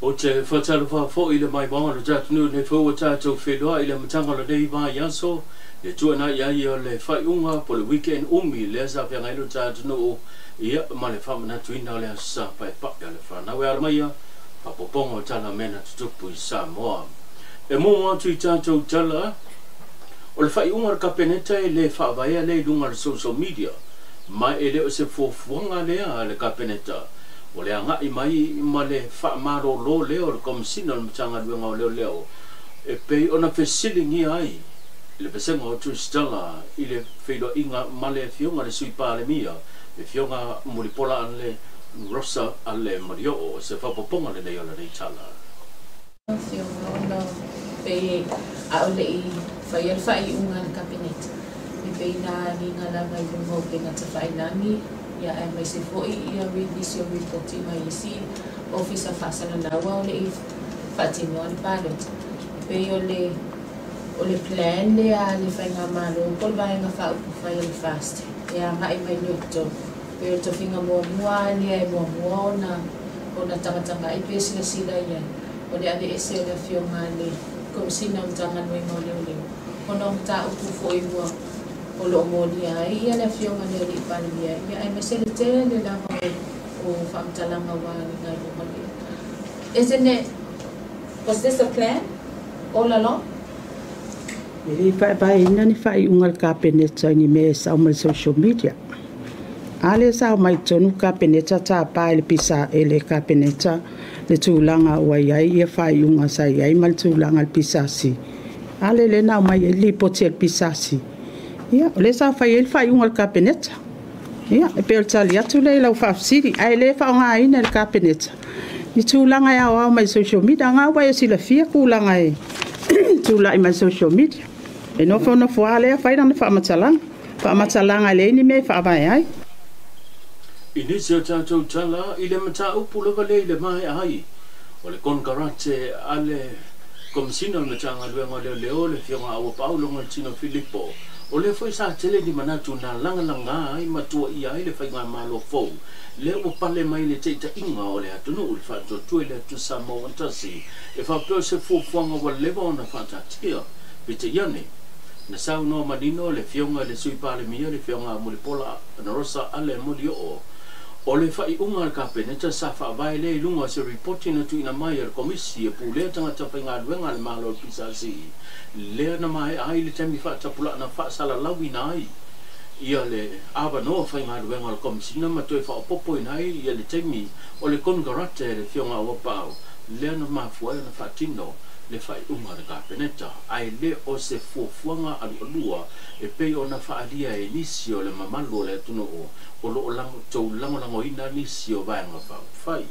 Ou te faatalofa foi i le maimoaga o le tatou atunuu nei foi ua tatou feiloai i le amataga o lenei vaiaso, le tuanai ai o le faaiuga po o le weekend umi lea sa feagai ai lo tatou atunuu, ia ma le faamanatuina o le Aso Sa Paepae o le fanau. E ala maia faaopoopoga o tala o mea na tutupu i Samoa. E muamua atu i tatou tala, o le faaiuga o le Kapeneta e le faavaea lea i luga o le social media, ma e le o se fuafuaga lea a le Kapeneta o le agai mai ma le faamalōlō lea o le Komesina o le Matagaluega o Leoleo e pei ona fesiligia ai le vasega o Tusitala i le feiloaiga ma le afioga le Sui Palemia, le afioga Mulipola Ale Rosa Ale Malioo. Se faaopoopoga lenei o lenei tala. Afioga ona pe a o le i faia le faaiuga a le Kapeneta, e pei na agiga lava i luga o upega tafailagi, ia aemaise foi ia nisi o ripoti mai isi ofisa faasalalaua o le i faatinoa le palota. E pei o le plan lea a le faigamalo po o le Vaega Faaupufai o le FAST e agai mai le October. Pei o le tofiga muamua lea e muamua ona tagatagai pe silasila i ai o le aveese o le afioga a le Komesina o Matagaluega o Leoleo, ona o mataupu foi ua o loo molia ai ia le afioga le Alii Palemia, ia aemaise le tele lava o faamatalaga ua agiga i luga lea. Isn't it, was this a plan all along? E le faavaeina ni faaiuga a le Kapeneta i ni mea e sao mai le social media. A lea sao mai totonu Kapeneta tapa e le pisa e le Kapeneta le tulaga ua i ai ia faaiuga sa i ai ma le tulaga le PSC. A lea lea na aumai ai le lipoti a le PSC. Ia, o lea sa fai ai le faaiuga a le Kapeneta. Ia, e pei o le tali atu lea i lau faafesili, ae le faaaogaina e le Kapeneta ni tulaga e aoao mai social media. Nga ua e silafia tulaga e tulai mai social media. E nofonofo lava lea fai lana faamatalaga. Faamatalaga e leai ni mea e faavae ai. I nisi o tatou tala i le mataupu lava lea i le maea ai o le konekarate a le Komesina o le Matagaluega o Leoleo, le afioga Auapaau Logoitino Filipo, o lea foi sa tele ni manatu na lagalaga ai ma tuuaia ai le faigamalo fou lea ua pale mai le taitaiga o le atunuu, le Faatuatua i le Atua Samoa ua Tasi, e faapea o se fuafuaga ua leva ona faataatia. Peitai ane, na saunoa manino le afioga i le Sui Palemia, le afioga Mulipola Anarosa Ale Molioo, o le faaiuga a le Kapeneta sa faavae lea i luga o se ripoti na tuuina mai e le Komisi e pulea tagata faigaluega a le Malo, le PSC, lea na maea ai le taimi faatapulaa na faasalalauina ai ia le avanoa faigaluega o le Komesina ma toe faaopoopoina ai ia le taimi o le konekarate le afioga Auapaau, lea na mafua ai ona faatino le faaiuga a le Kapeneta, ae le o se fuafuaga alualua e pei ona faaalia e nisi o le mamalu o le atunuu o loo tou lagolagoina nisi o Vaega Faaupufai.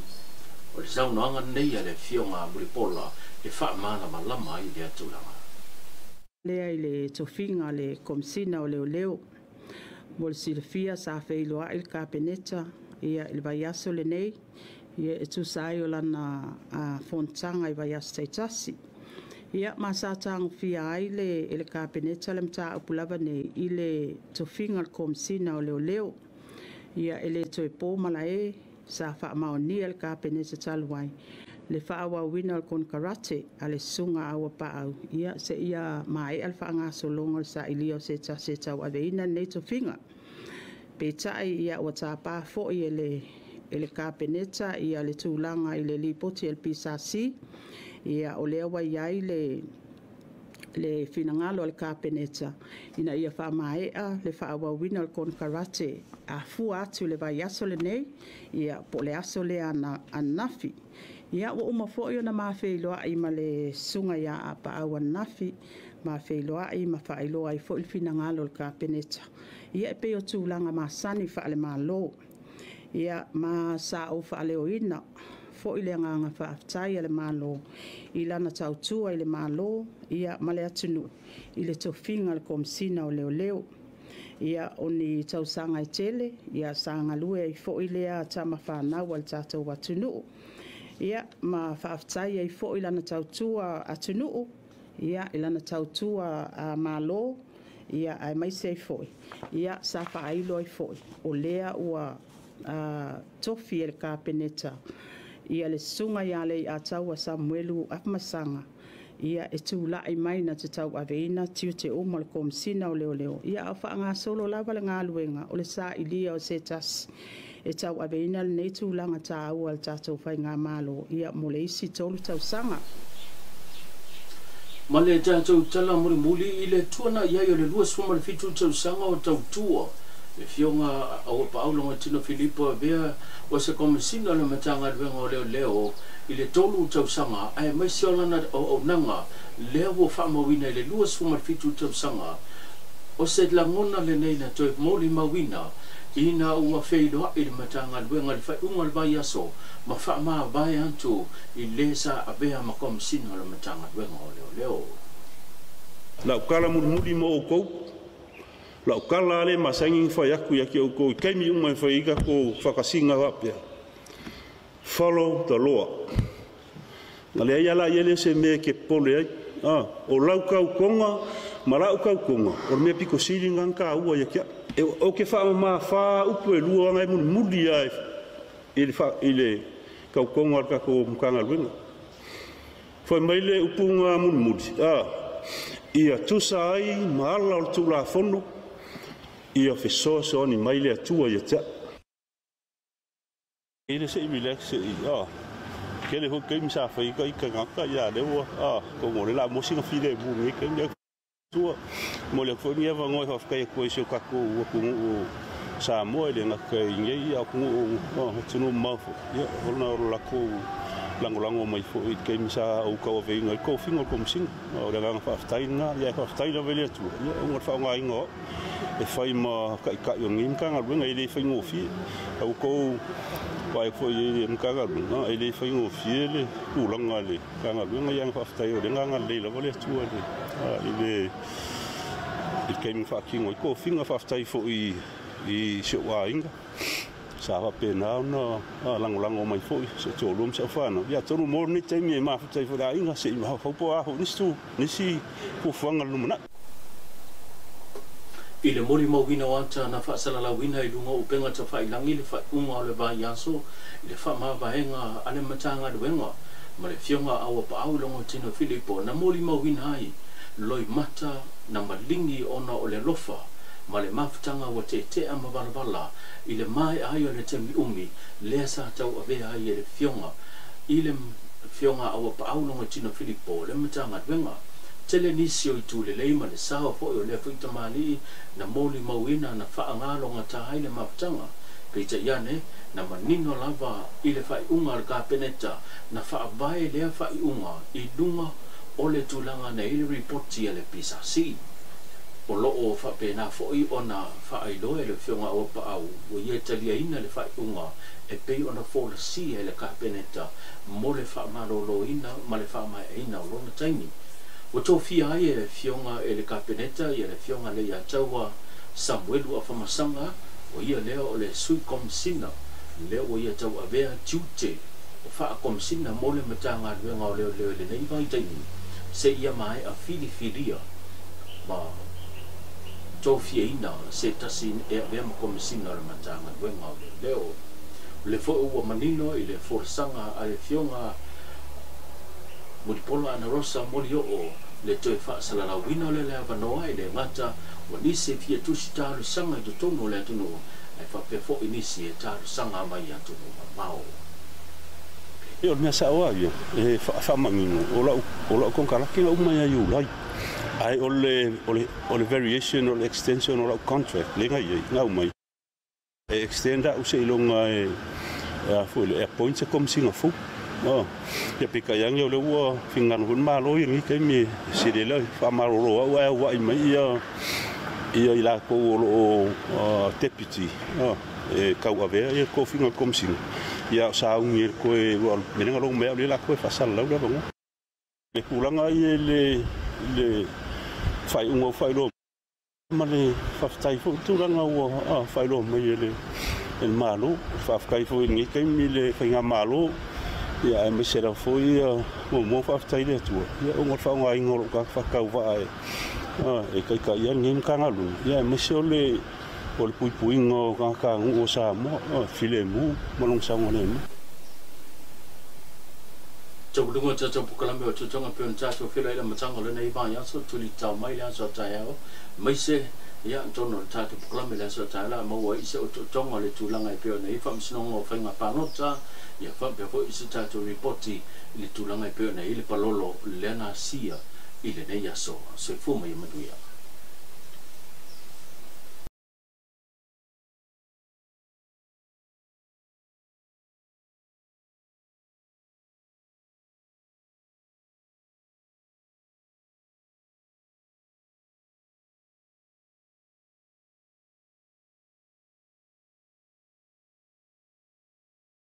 O le saunoaga nei a le afioga Mulipola e faamalamalama ai lea tulaga. Lea i le tofiga le Komesina o Leoleo. Mo le silafia, sa feiloai le Kapeneta ia i le vaiaso lenei ia e tusa ai o lana fonotaga i vaiaso taitasi. Ia ma sa tagofia ai le e le Kapeneta le mataupu lava nei i le tofiga o le Komesina o Leoleo. Ia e le toe po malae, sa faamaonia le Kapeneta talu ai le faaauauina o le konekarate a le susuga Auapaau ia seia maea le faagasologa o le sailia o se tasi e tauaveina lenei tofiga. Peitai ia ua tapa foi e le Kapeneta ia le tulaga i le lipoti a le PSC. Ia o lea ua i ai le finagalo a le Kapeneta ina ia faamaea le faaauauina o le konekarate a fua atu le vaiaso lenei ia po o le aso lea ananafi. Ia ua uma foi ona mafeiloai ma le susuga ia Auapaau ananafi, mafeiloai ma faailoa ai foi le finagalo o le Kapeneta. Ia e pei o tulaga masani faale-Malo. Ia ma sa ou faaleoina foi le agaga faafetai a le Malo i lana tautua i le Malo ia ma le atunuu i le tofiga o le Komesina o Leoleo. Ia o ni tausaga e tele ia sa galue ai foi lea tama fanau a le tatou atunuu. Ia ma faafetai ai foi lana tautua atunuu ia i lana tautua a Malo ia aemaise ai foi ia sa faailo ai foi o lea ua tofi e le Kapeneta. Ia le susuga ia Leiataua Samuelu Afamasaga ia e tula'i mai na te tauaveina tiute uma o le Komesina o Leoleo ia a o faagasolo lava le galuega o le sailia o se tasi e tauaveina lenei tulaga tāua a le tatou faigamalo ia mo le isi 3 tausaga. Ma le tatou tala mulimuli i le tuana'i ai o le 27 tausaga o tautua le Afioga Auapaau Logoitino Filipo avea o se Komesina o le Matagaluega o Leoleo i le 3 tausaga aemaise o lana auaunaga lea ua faamauina i le 27 tausaga o se lagona lenei na toe molimauina ina ua feiloa'i le Matagaluega le faaiuga o le vaiaso ma faamavae atu i le sa avea ma Komesina o le Matagaluega o Leoleo. Lau kala mulimuli mo oukou lau kala ale masangi fai aku ia ki oukou i kaimi uma e fai ika ko whakasinga wapea. Follow the law. Nga lea ia la ia le se mea ke pole ai. O lau kau konga, ma lau kau konga, o le mea piko sili ngā ka ua ia kia. E o ke wha ma wha upu e lua ngai mulimuli ia i le kau konga al kako mukanga luenga. Fai mai le upu ngā mulimuli. Ia tusa ai ma ala o le tūlafono, ia fesoasoani mai le Atua ia te au. Ile se i relax se i, ke le hoi kaimi sa whai ka i ka ngaka ia le ua, ko ngore la mosi nga file mu ngi ka ngia tua. Mo le fo ngia va ngoi hawhkai e koe sio kako ua kungu o Samoa i le ngaka i ngei ia kungu o tunu mafo. Ia, olna oro lako langolango mai fo i kaimi sa au kaua veinga i kōwhinga o komisinga. O le nganga whaaftai ngā, ia e whaaftai la vele atua. Ia, o ngā whaonga inga o. E whai ma kaikai o ngi mkanga luenga i le whai ngōfie. Au kou pai foi e mkanga luenga i le whai ngōfie le ulanga le kanga luenga ia ngā whaaftai o le nganga le lava le atua le. I le i kaimi whaakingo i kōwhinga whaaftai fo i se ua inga. Sa whapena ona langolango mai foi se tō luam se awhana. Ia tonu mō ni teimi e māwhatai fo la inga se i mahaupo aho nisi nisi fuafuaga lumana. I le molimauina o ata na faasalalauina i luga o upega tafailangi le faaiuga o le vaiaso i le faamavaega a le Matagaluega ma le Afioga Auapaau Logotino Filipo na molimauina ai loimata na maligi ona o le alofa ma le mafutaga ua teetea ma valavala i le mae'a ai o le taimi umi lea sa tauavea ai e le Afioga i le Afioga Auapaau Logotino Filipo le Matagaluega. Tele nisi o itu lelei ma le sao fo'i o lea fo'i tamalii na molimauina na faaagalogata ai le mafutaga. Peitai ane na manino lava i le faaiuga a le Kapeneta na faavae lea faaiuga i luga o le tulaga na i le ripoti a le PSC. O loo faapena fo'i ona faailoa e le Afioga Auapaau ua ia taliaina le faaiuga e pei ona folasia e le Kapeneta mo le faamalōlōina ma le faamaeaina o lona taimi. Ua tofia ai e le Afioga e le Kapeneta ia le Afioga Leiataua Samuelu Afamasaga o ia lea o le Sui Komesina lea ua ia tauavea tiute o faakomesina mo le Matagaluega o Leoleo i lenei vaitaimi seia mae'a filifilia ma tofiaina se tasi e avea ma Komesina o le Matagaluega o Leoleo. Le fo'i ua manino i le folasaga a le Afioga Mulipola Anarosa Molioo le toe faasalalauina o le le avanoa i le gata ua nisi e fia tusi talosaga i totonu o le atunuu ae faapea fo'i nisi e talosaga mai atunuu mamao. E o le mea sa'o a ia e faamagino o lau konekarate na uma ia Iulai. Ai o le variation o le extension o lau contract le ngai ai ngau mai. E extend au se ilonga e a foi le appoint se komisinga fou. Ia peka iangi o le ua fingano hon malo ia ngi kaimi se le la whamaroro au e wa i mai ia i la ko o deputy e kau avea ia ko finga komisinga. Ia sa ungi e koe ua menenga longo mea o le la koe whasala lau lava ngo. Le pulanga i e le whai unga o whai loa ma le whawhtai fo tūranga ua whai loa mai e le malo. Whawhkai fo i ngi kaimi le whainga malo. Ia e mai sera foi mo mo whawhtai le atua. Ia o ngā whaonga inga o ka whakau waa e kai kai ia ngi mkanga lunga. Ia e mai se o le puipuinga o ngā kāngu o Samoa, file mu, malong saunga le mu. Tauluga tatou pokalame o totoga pei ona tatou feiloai i le amataga o lenei vaiaso, tuli tatao mai le aso a taeao, aemaise ia totonu o le tatou pokalame le aso a taeao o le a maua ai se otootoga o le tulaga e pei ona i ai faamasinoga o faiga palota, ia faapea foi se tatou ripoti i le tulaga e pei ona i ai le palolo lea na asia i lenei aso. Soifua ma ia manuia.